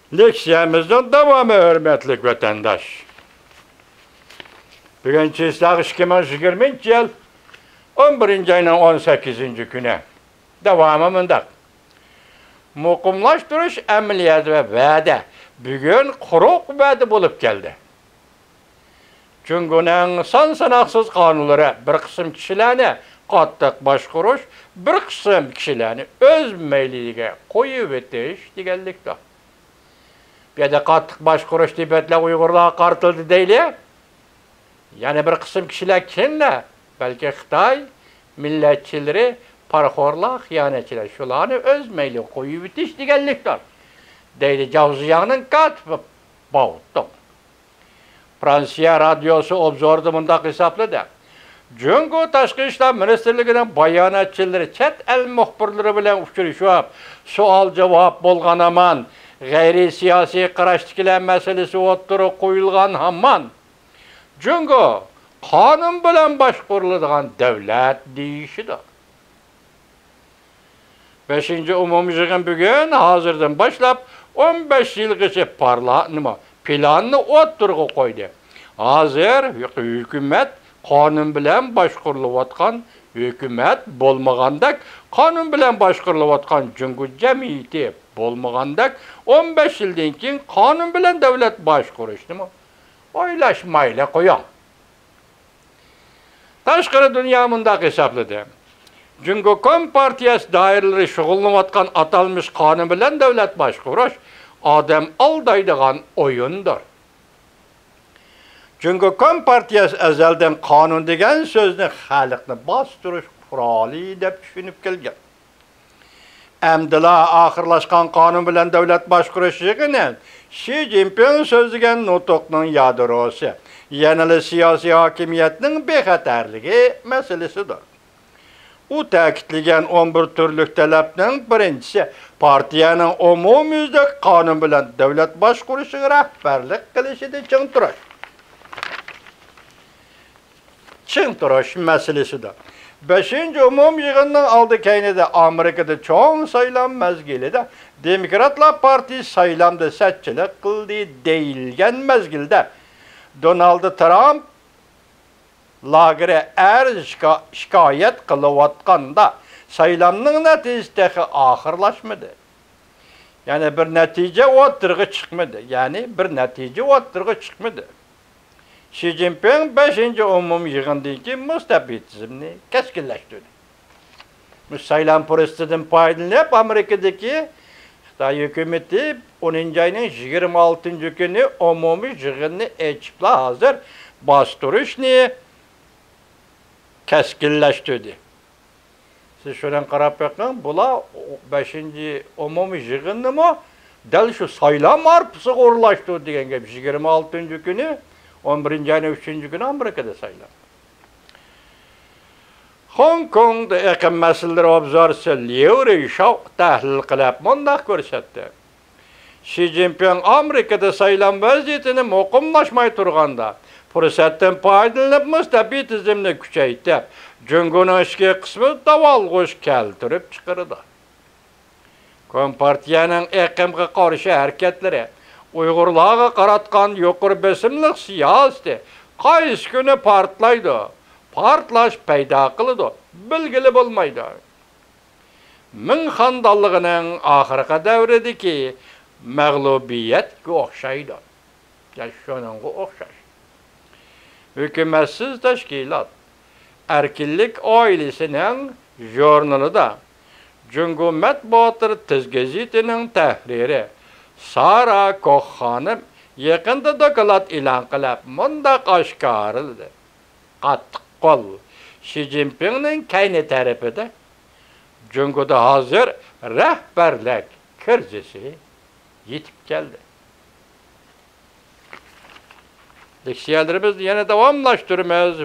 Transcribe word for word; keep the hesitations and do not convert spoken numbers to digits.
لېكسىيەمىزنىڭ داۋامى، ھۆرمەتلىك ۋەتەنداش. بۈگۈن چىسلاغ ئىككى مىڭ يىگىرمىنچى يىل ئون بىرىنچى ئاينىڭ ئون سەككىزىنچى كۈنى. داۋامى مۇنداق. مۇقىملاشتۇرۇش ئەمەلىيەت ۋە ۋەدە بۈگۈن قۇرۇق ۋەدە بولۇپ كەلدى. جۇڭگونىڭ سان ساناقسىز قانۇنلىرى بىر قىسىم كىشىلەرنى قاتتىق باشقۇرۇش، بىر قىسىم كىشىلەرنى ئۆز مەيلىگە قويۇۋېتىش دېگەنلىكتۇر. بۇ يەردە قاتتىق باشقۇرۇش تىبەتلەر ئۇيغۇرلارغا قارىتىلدى دەيلى. يەنە بىر قىسىم كىشىلەر كىملەر؟ بەلكى خىتاي مىللەتچىلىرى، پارىخورلار، خىيانەتچىلەر، شۇلارنى ئۆز مەيلىگە قويۇۋېتىش دېگەنلىكتۇر، دەيدۇ جاۋزىياڭنىڭ كاتىپى باۋتۇڭ. فرانسىيە رادىيوسى ئوبزورىدا مۇنداق ھېسابلىدى: جۇڭگو تاشقى ئىشلار مىنىستىرلىكىنىڭ باياناتچىلىرى چەت ئەل مۇخبىرلىرى بىلەن ئۇچرىشىپ، سوئال-جاۋاب بولغان ھامان، غەيرىي سىياسىي قاراشتىكىلەر مەسىلىسى ئوتتۇرىغا قويۇلغان ھامان، جۇڭگو قانۇن بىلەن باشقۇرۇلىدىغان دۆلەت دېيىشىدۇ. بەشىنچى ئومۇمىي يىغىن بۈگۈن ھازىردىن باشلاپ ئون بەش يىلغىچە پارلا-، نېمە، پىلاننى ئوتتۇرىغا قويدى. ھازىر ھۆ-، ھۆكۈمەت قانۇن بىلەن باشقۇرۇلۇۋاتقان، ھۆكۈمەت بولمىغاندەك، قانۇن بىلەن باشقۇرۇلۇۋاتقان جۇڭگو جەمئىيىتى بولمىغاندەك، ئون بەش يىلدىن كېيىن قانۇن بىلەن دۆلەت باشقۇرۇشنىمۇ ئويلاشمايلا قويۇڭ. تاشقىرى دۇنيا مۇنداق ھېسابلىدى: جۇڭگو كومپارتىيەسى دائىرىلىرى شۇغۇللىنىۋاتقان ئاتالمىش قانۇن بىلەن دۆلەت باشقۇرۇش ئادەم ئالدايدىغان ئويۇندۇر. جۇڭگو كومپارتىيەسى ئەزەلدىن قانۇن دېگەن سۆزنى خەلقنى باستۇرۇش قورالى دەپ چۈشىنىپ كەلگەن. ئەمدىلا ئاخىرلاشقان قانۇن بىلەن دۆلەت باشقۇرۇش يىغىنى شى جىنپىڭ سۆزلىگەن نۇتۇقنىڭ يادروسى، يەنىلا سىياسىي ھاكىمىيەتنىڭ بىخەتەرلىكى مەسىلىسىدۇر. ئۇ تەكىتلىگەن ئون بىر تۈرلۈك تەلەپنىڭ بىرىنچىسى پارتىيەنىڭ ئومۇميۈزلۈك قانۇن بىلەن دۆلەت باشقۇرۇشىغا رەھبەرلىك قىلىشىدا چىڭ تۇرۇش. چىڭ تۇرۇش مەسىلىسىدە. بەشىنچى ئومۇمىي يىغىننىڭ ئالدى كەينىدە ئامېرىكىدا چوڭ سايلام مەزگىلىدە دېموكراتلار پارتىيىسى سايلامدا سەتچىلىك قىلدى دېيىلگەن مەزگىلدە، دونالد ترامپ لاگېرى ئەرز شىكا-، شىكايەت قىلىۋاتقاندا، سايلامنىڭ نەتىجىسى تېخى ئاخىرلاشمىدى. يەنى بىر نەتىجە ئوتتۇرىغا چىقمىدى. يەنى بىر نەتىجە ئوتتۇرىغا چىقمىدى. شى جىنپىڭ بەشىنچى ئومۇمىي يىغىندىن كېيىن مۇستەبىتىزمنى كەسكىنلەشتۈردى. مۇشۇ سايلام پۇرسىتىدىن پايدىلىنىپ، ئامېرىكىدىكى خىتاي ھۆكۈمىتى ئونىنچى ئاينىڭ يىگىرمە ئالتىنچى كۈنى ئومۇمىي يىغىننى ئېچىپلا، ھازىر باستۇرۇشنى كەسكىنلەشتۈردى. سىز شۇنىڭغا قاراپ بېقىڭ، بۇلار بەشىنچى ئومۇمىي يىغىننىمۇ دەل شۇ سايلام ھارپىسىغا ئورۇنلاشتۇردى دېگەن گەپ. يىگىرمە ئالتىنچى كۈنى، ئون بىرىنچى ئاينىڭ ئۈچىنچى كۈنى ئامېرىكىدا سايلام. خوڭكوڭدا ئېقىم مەسىلىلىرى ئوبزورچىسى ليۇ رېيشاۋ تەھلىل قىلىپ مۇنداق كۆرسەتتى: شى جىنپىڭ ئامېرىكىدا سايلام ۋەزىيىتىنى مۇقىملاشماي تۇرغاندا، پۇرسەتتىن پايدىلىنىپ مۇستەبىتىزمنى كۈچەيتىپ، جۇڭگونىڭ ئىچكى قىسمىدا داۋالغۇش كەلتۈرۈپ چىقىرىدۇ. كومپارتىيەنىڭ ئېقىمغا قارشى ھەرىكەتلىرى، ئۇيغۇرلارغا قاراتقان يۇقىرى بېسىملىق سىياسىتى قايسى كۈنى پارتلايدۇ، پارتلاش پەيدا قىلىدۇ، بىلگىلى بولمايدۇ. مىڭ خاندانلىقىنىڭ ئاخىرقى دەۋرىدىكى مەغلۇبىيەتكە ئوخشايدۇ. يا شۇنىڭغا ئوخشاش. ھۆكۈمەتسىز تەشكىلات ئەركىنلىك ئائىلىسىنىڭ ژۇرنىلىدا جۇڭگو مەتبۇئاتلىرى تېز گېزىتىنىڭ تەھرىرى سارا كوخ خانىم يېقىندا دوكلات ئېلان قىلىپ مۇنداق ئاشكارىلىدى: قاتتىق قول شى جىنپىڭنىڭ كەينى تەرىپىدە جۇڭگودا ھازىر رەھبەرلىك كىرىزىسى يېتىپ كەلدى. لېكسىيەلىرىمىزنى يەنە داۋاملاشتۇرىمىز.